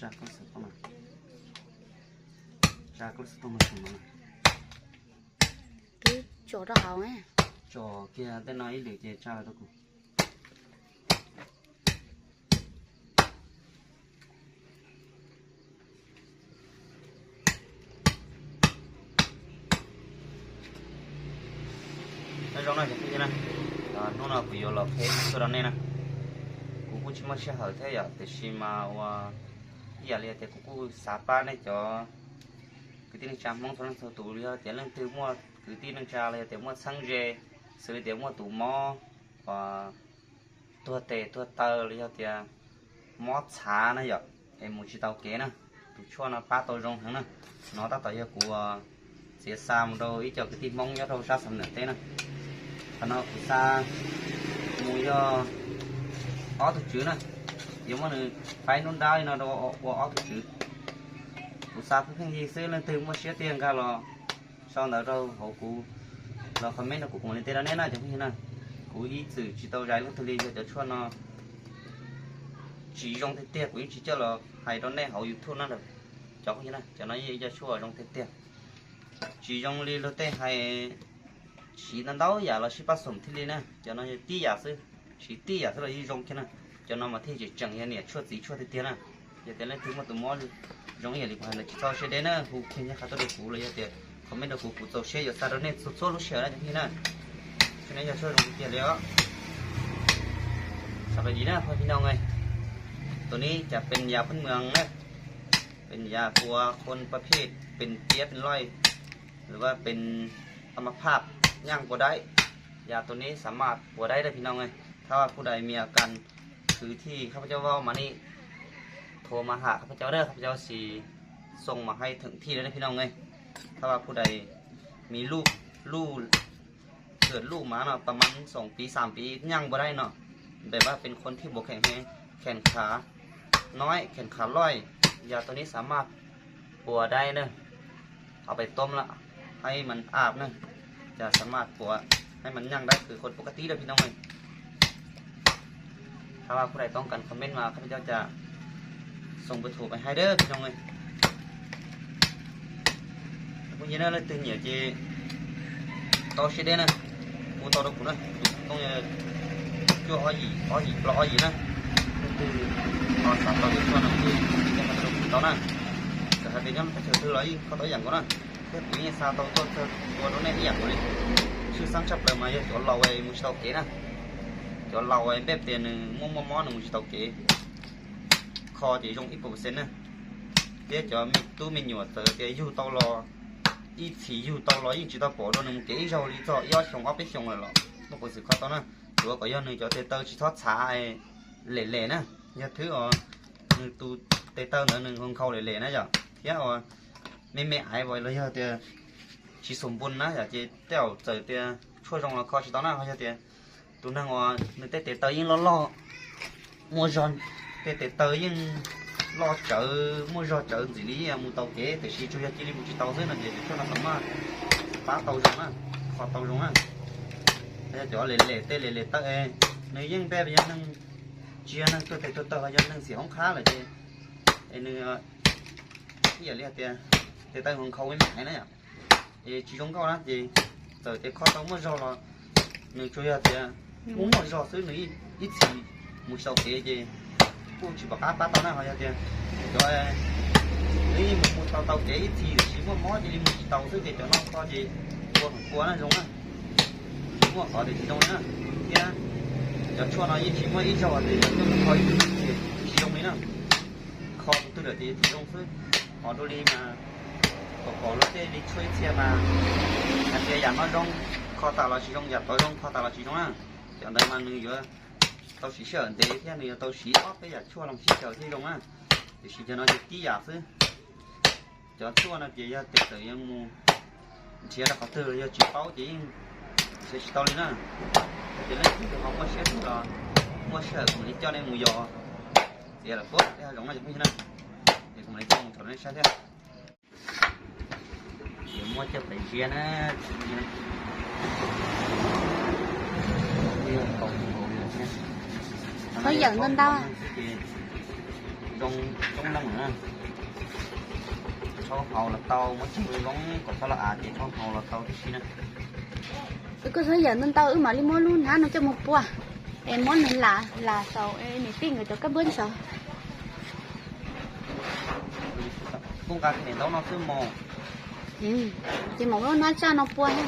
Tsa koj xov tooj, tsa koj xov tooj no. Twb tso rau hauv, tso kiag tej no ib lwm ces tsa los rau kuv. Nyob zoo na cov phooj ywg na, hnub no kuv yuav los qhia tuaj rau nej na. Kuv kuj tsis muaj sij hawm thiab yom, tiam sis mas ua ib yam li tias kuv kuj xav pab nej cov kwv tij neej tsa Hmoob txhua leej txhua tus, yog tias leej twg muaj kwv tij neej tsa los yog tias muaj txheeb ze, xws li tias muaj tus mob uas tuag tes tuag taw los yog tias mob txhav na yom, es mus tsis tau kev na, tus tshuaj no pab tau zoo heev na. No tab tom yog kuv txiav xa mus rau ib co kwv tij Hmoob nyob rau sab Xam Nuam teb na. Qhov no kuv xa mus yog ob tug tswv na, yuav muab nws faib nruab nrab li no rau ua ob tug tswv. Kuv xa pheej pheej yig xwb, leej twg muaj siab tiag nkag los sau ntawv rau hauv kuv, los comment rau kuv, kuv mam li teb rau nej na cov phooj ywg na. Kuv ib txwm tsis tau zais leej twg li, yog cov tshuaj no tsis zoo tiag tiag kuv yeej tsis coj los hais rau nej hauv YouTube na cov phooj ywg na. Cov no yeej yog tshuaj zoo tiag tiag, tsis zoo li luag tej hais siv ntau ntau yam los sib pab xoom thiaj li na. Cov no yog tib yam xwb, siv tib yam xwb los yeej zoo kiag na. Cov no mas thiaj tseem tseem yog niam tshuaj txiv tshuaj tiag tiag na. Yog tias leej twg muaj tus mob zoo ib yam li kuv hais ntawd tsis txhob siab deb na, hu kiag nyob qhov tuaj rau kuv los yog tias comment rau kuv, kuv txaus siab yuav xa rau nej txhua txhua lub sij hawm na cov phooj ywg na. Tshuaj no yog tshuaj zoo tiag tiag li os. Sawv daws dim na phooj ywg na, tus no cas pes yas pheej mws na, pes yas puas khon pa phij, pes tiab pes loj, los pes a ma phaj, nyaaj puas daib, yas tus no xav mas puas daib na phooj ywg na. Thab vas phu dais mis kas khwv thij khab pab cov vaub mas nej thov mas ham khab pab cov dab, khab pab cov xis xoo mas hais theem thij na phooj ywg na. Thab vas phu dais mis luj, luj, kawm luj mas no pas mas xoom piv xam piv nyaaj puas daib no, npem vas pes khon thij puas kheem he, kheem khav noib kheem khav loj, yas tus no xav mas puas daib na. Au pes tom la, hais mas ab na, cas xav mas puas, hais mas nyaaj daib khwv khon puas kab tib na phooj ywg na. Thab vas phu dais toob kas comment mas khab pab cov cas xoo pes thum pes hais dab phooj ywg na. Phooj ywg na, leej twg nyiam ces txhob siab deb na, hu tau rau kuv na, kuv toob cuaj ob yim, ob yim plaub ob yim na. Leej twg ho xav tau yuav tshuaj no ces tau na, txawm hais tias nyob teb chaws twg los yeej kho tau ib yam nkaus na. Thiab kuv yeej xa tau tuaj txog tua rau nej ib yam nkaus li. Tshwj xeeb tshaj plaws mas yog cov laus mus tsis tau kev na, cov laus npej tias nws muaj muaj mob nws mus tsis tau kev, kho ces zoo ib puas percent na. Thiab cov me tub me nyuam txawm tias yug tau los, ib txhis yug tau los yeej tsis tau pom dua nws mus kev ib zaug li txog ib ob xyoos ob peb xyoos lawm los muaj peev xwm kho tau na. Tsuav kom yog nws cov tes taw tsis txhob txhav lem lem na, yog thwb os, nws tus tes taw ntawd nws nkhaus nkhaus lem lem na yom, thiab uas me me aiv los yog tias tsis xum npun na yom, ces tej zaum txawm tias tshuaj zoo los kho tsis tau na. Ho yog tias tus neeg uas nws tej tes taw yeej loj loj, muaj zog, tej tes taw yeej loj tsawv muaj zog tsawv ntxim li mus tau kev tiam sis tsuas yog cia li mus tsis tau xwb no ces tus tshuaj no xam maj pab tau zoo na, kho tau zoo na. Yog cov lem lem tej lem lem taw, nws yeej npej yog neeg, tsis yog neeg tuag tes tuag taw, yog neeg xiam hoob qhab lawm ces, es nws ib yam li hais tias tes taw nkhaus nkhaus me me aiv na yom, es tsis zoo nkauj na ces txawm tias kho tau muaj zog los nws tsuas yog tias muaj muaj zog xwb, nws ib txhis mus tsis tau kev ces kuj tsis pom qab pab tau na. Ho yog tias cov nws yeej mus tau tau kev ib txhis tiam sis muaj mob cia li mus tsis tau xwb ces cov no kho ces ua heev ua na zoo na, tsis muaj qhov tias tsis zoo li na. Thiab cov tshuaj no yeej tsis muaj ib zaug tias yog coj mus kho ib tug ces tsis zoo li na, kho tus twg lawm ces tsis zoo xwb. Ho dua li mas pom pom luag tej li tshuaj ib txhia mas hais tias yam no zoo kho tas los tsis zoo, yam tod zoo kho tas los tsis zoo na. Cov ntawd mas nws yuav tau siv sij hawm ntev thiab nws yuav tau siv ob peb yam tshuaj los sib xyaw thiaj zoo na. Tiam sis cov no ces tib yam xwb. Cov tshuaj no ces yog tes txawm yuav mus nrhiav rau qhov twg los yog tsis paub ces yeej nrhiav tsis tau li na. Yog tias leej twg ho muaj siab twg los muaj sij hawm kuv mam li coj nej mus yos txiav lawm puag tej hav zoov no cov phooj ywg na, es kuv mam li coj mus rau nej saib thiab. Yuav muab coj pem ziab na, cov phooj ywg na. Kuj yog kaus nkaus li lawm thiab. Qhov no yog tshuaj ntau ntau xwb ces ib Zoo coob leej na. Rhaub haus los tau, muab tseg zoo kom txhob los av ces rhaub haus los tau tib si na. Koj txhob yam ntau ntau, wb mam li muab lub hnab no coj mus pua. Es muab nws lam lam saum nws tij nkawd cov kab npab saud. Kuj nqa tes ntaub no xwb mos. Ces mam muab lub hnab tsaj no pua na.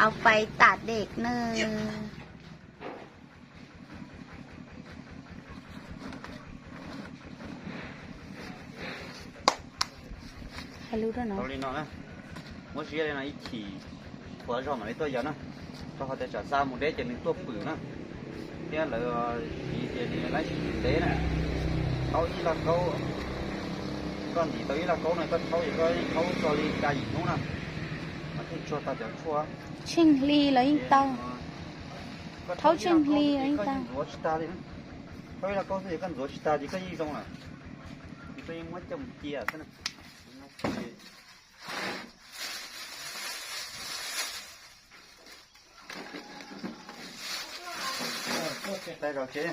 Au pais tam dej na. Hais lus rau no. Tau li no na, muab ziab li no ib chim, thuav zog mam li tuaj yos na. Rau qhov tias tsam xa mus deb ces nws tuaj pwm na. Thiab lawv siv ces nws laib siv ntev na. Thaub ib laj kaub, koj ntim tau ib laj kaub no koj thaub ces koj yeej thaub txog li xya yim hnub na, mas thiaj tsuag tau cov tshuaj. Tsheej hli los yeej tau. Thaub tsheej hli los yeej tau. Ntxuav tsis tag li. Thaub ib laj kaub xwb ces koj ntxuav tsis tag ces koj yeej zoo lawm. Ces koj yeej muab coj mus cia xwb na. Taig zog tsev.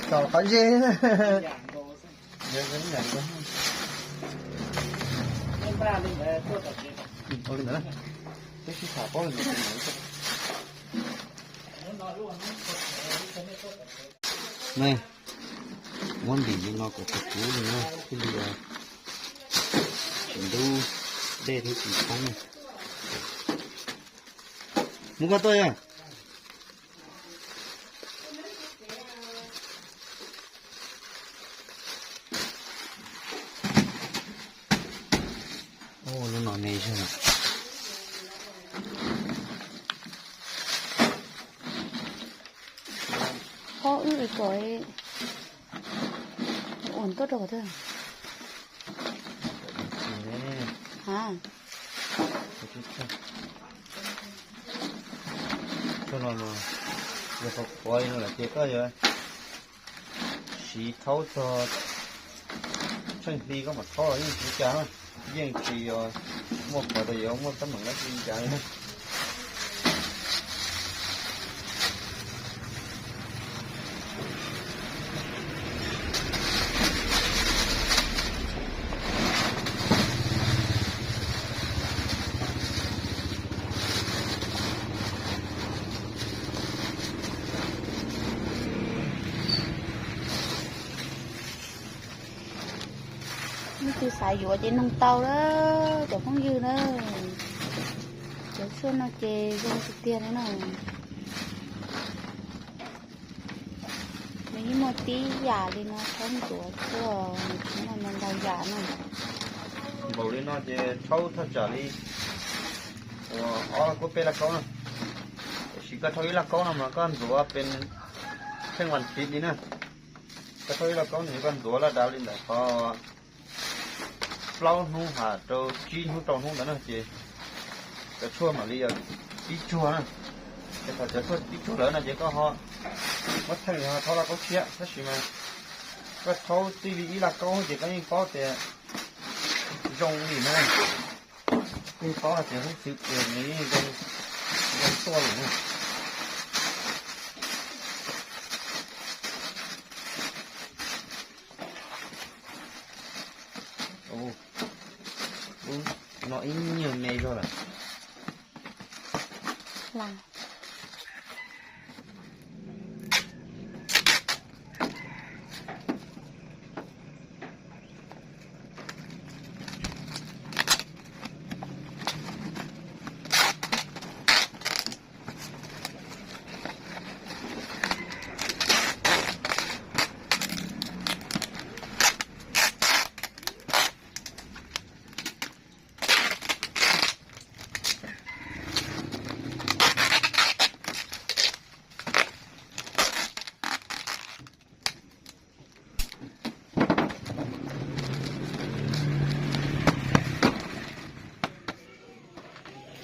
Tsom qhov ze. Ua li ntawd, peb sib tham paub li ntawd. Ne, muab ntim li no kom txog kuv li na, thiaj li tsis ntub dej thiab tsis thoob. Mus koj tuaj yog. Lub no me zog. Qhov wb kom uas tuaj rau qhov twg? Ha. Yog qhuav qhuav li no lawm ces koj yuav siv thaub txog tsheej hli koj mam thaub los yeej tsis ua cas na, yeej tsis yog muaj qhov tas yuav muaj teeb meem dab tsi li cas li na. Leej twg xav yuav ces noog tau lawm cov phooj ywg na. Cov tshuaj no ces zoo tiag tiag li na. Nws yeej muaj tib yam li no, thaub ntxuav xwb, nws tsis muaj ntau ntau yam na. Npaum li no ces thaub thaj tsam li uas ob laj kaub peb laj kaub na. Tiam sis koj thaub ib laj kaub no mas koj ntxuav pes tsheej vas thiv li na. Koj thaub ib laj kaub no koj ntxuav laj dav li ntawm qhov plaub hnub has rau tsib hnub rau hnub ntawd na ces cov tshuaj mam li tib tsuag na. Ces thaum cov tshuaj tib tsuag lawm no ces koj ho muab theej ho thaub laj kaub tshiab, tab sis mas koj thaub txij li ib laj kaub ces koj yeej paub tias zoo li na. Yeej paub hais tias hub txwv ces nws yeej zoo, zoo tuaj lawm na. Lub no ib nyuag me zog lawm.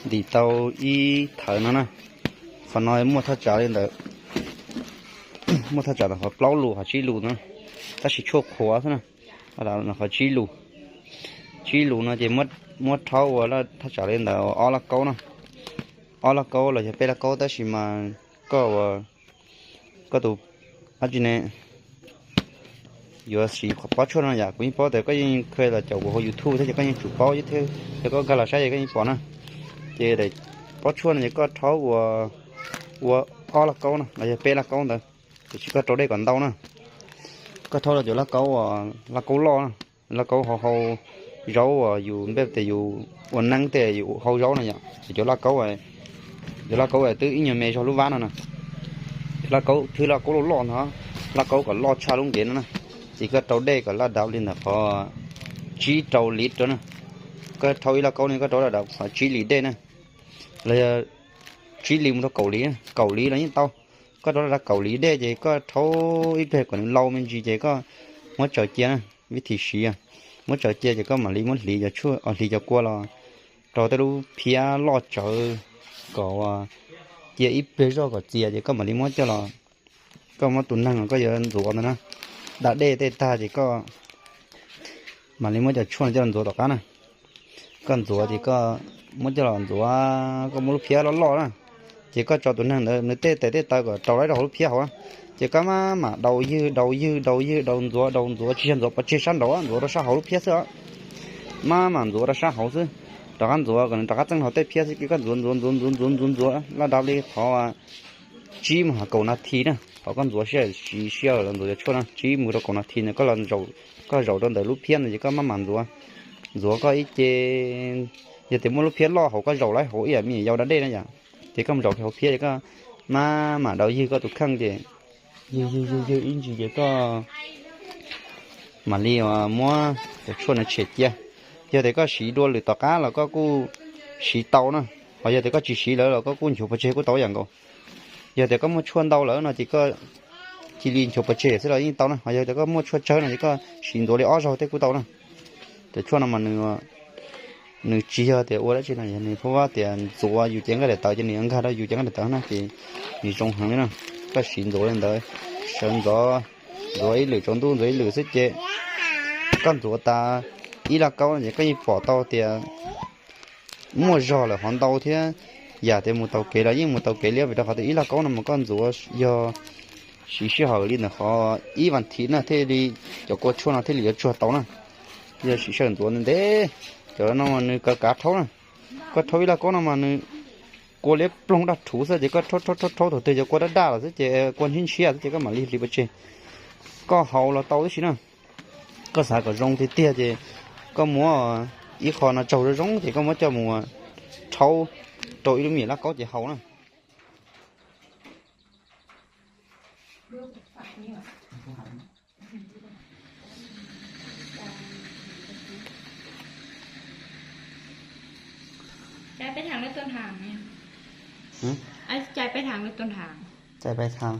Ntim tau ib thawv no na, qhov no muaj thaj tsam li ntawd, muaj thaj tsam ntawm qhov plaub lus qhov tsib lus no, tab sis tshuaj qhuav xwb na. Qhov tsib lus, tsib lus no ces muab rhaub ua thaj tsam li ntawd ob laj kaub no, ob laj kaub los yog peb laj kaub tab sis mas koj ua koj tus dab tsi ne, yuav siv qhov pob tshuaj no yom. Kuv yeej paub tias koj yeej kha los caum kuv hauv YouTube thiab ces koj yeej tsum paub thiab, yog koj nkag los saib ces koj yeej pom na. Ces daim pob tshuaj no ces koj rhaub ua, ua ob laj kaub no los yog peb laj kaub ntawd, tiam sis koj rau dej kom ntau na. Koj rhaub los cov laj kaub, laj kaub loj na, laj kaub hau hau zaub uas yus npe tias yus ua neeb tej yus hau zaub no yom. Cov laj kaub, cov laj kaub twb ib nyuag me zog lub vab no na, laj kaub thwb laj kaub loj loj no, laj kaub kom loj tshaj lub nkev no na. Ces koj rau dej kom laj dab li ntawm qhov tsib rau liv rau na. Koj rhaub ib laj kaub no koj rau laj dab qhov tsib liv dej na, los yog tsib liv mus rau kaum liv, kaum liv los yeej tau. Koj rau laj dab kaum liv dej ces koj rhaub ib pliag kom nws lau me ntsis ces koj muab tsaws cia na. Vib thim siv, muab tsaws cia ces koj mam li muab hliv cov tshuaj, hliv cov kua los rau tej lub phiab loj tsawv kom cia ib pliag zog kom txias ces koj mam li muab coj los, koj muab tus neeg koj yuav ntxuav ntawd na, da dej tej tag ces koj mam li muab cov tshuaj no coj los ntxuav tom qab na. Koj ntxuav ces koj muab coj los ntxuav, koj muab lub phiab loj loj na, ces koj tso tus neeg ntawd nws tej tes tej taw kom raus rau hauv lub phiab hauv, ces koj maj mam daus ywg daus ywg daus ywg daus ntxuav daus ntxuav tsis yog ntxuav pov tseg sab nraud, ntxuav rau sab hauv lub phiab xwb os. Maj mam ntxuav rau sab hauv xwb, rov qab ntxuav kom nws rov qab txeeb hauv tej phiab xwb ces koj ntxuav ntxuav ntxuav ntxuav ntxuav ntxuav laj dab li qhov tsib mus kaum nas this na. Thaum koj ntxuav sij hawm siv sij hawm los ntxuav cov tshuaj no tsib mus rau kaum nas this na, koj los, koj zaum rau ntawm lub phiab ntawd ces koj maj mam ntxuav, ntxuav koj ib ce, yog tias muaj lub phiab loj hauv koj zaum lawm hauv ib yam me nyuam yaus da dej na yom, ces koj mus zaum kiag hauv phiab ces koj maj mam daus ywg koj tus kheej ces ywg ywg ywg ywg ib ntsis ces koj mam li muab cov tshuaj no tshem cia. Yog tias koj siv dua lwm tom qab los koj kuj siv tau na, ho yog tias koj tsis siv lawm los koj kuj nchuav pov tseg kuj tau ib yam nkaus. Yog tias koj muaj tshuaj ntau lawm no ces koj cia li nchuav pov tseg xwb los yeej tau na, ho yog tias koj muaj tshuaj tsawg no ces koj siv ntxuav li ob zaug tej kuj tau na. Cov tshuaj no mas nws tsis yog tias ua dab tsi no, yog nws pheej ua tias ntxuav yus cev nqaij daim tawv ces nws yuav nkag rau yus cev nqaij daim tawv na ces nws zoo heev li na. Koj siv ntxuav li ntawd, sawv ntxov, ntxuav ib lwm tsaus ntuj ntxuav ib lwm xwb ces koj ntxuav tas ib laj kaub no ces koj yeej pom tau tias muaj zog lawm hov ntau thiab. Yam tias mus taus kev los yeej mus taus kev li, vim rau qhov tias ib laj kaub no mas koj ntxuav yog siv sij hawm li ntawm qhov ib vas thiv na thiaj li, cov kua tshuaj no thiaj li yuav tsuag tau na. Yog siv sij hawm ntxuav ntev, cov no mas nws kav kav rhaub na. Koj rhaub ib laj kaub no mas nws kua liab ploog daj rhuv xwb ces koj rhaub rhaub rhaub thaum twg cov kua daj daj lawm xwb ces kua ntshiab ntshiab xwb ces koj mam li hliv pov tseg, koj haus los tau tib si na. Koj xav kom zoo tiag tiag ces koj muab ib qho no tsaug zoo zoo ces koj muab coj mus rhaub rau ib lub me nyuam laj kaub ces haus na. Cai peb tháng, cai peb tháng.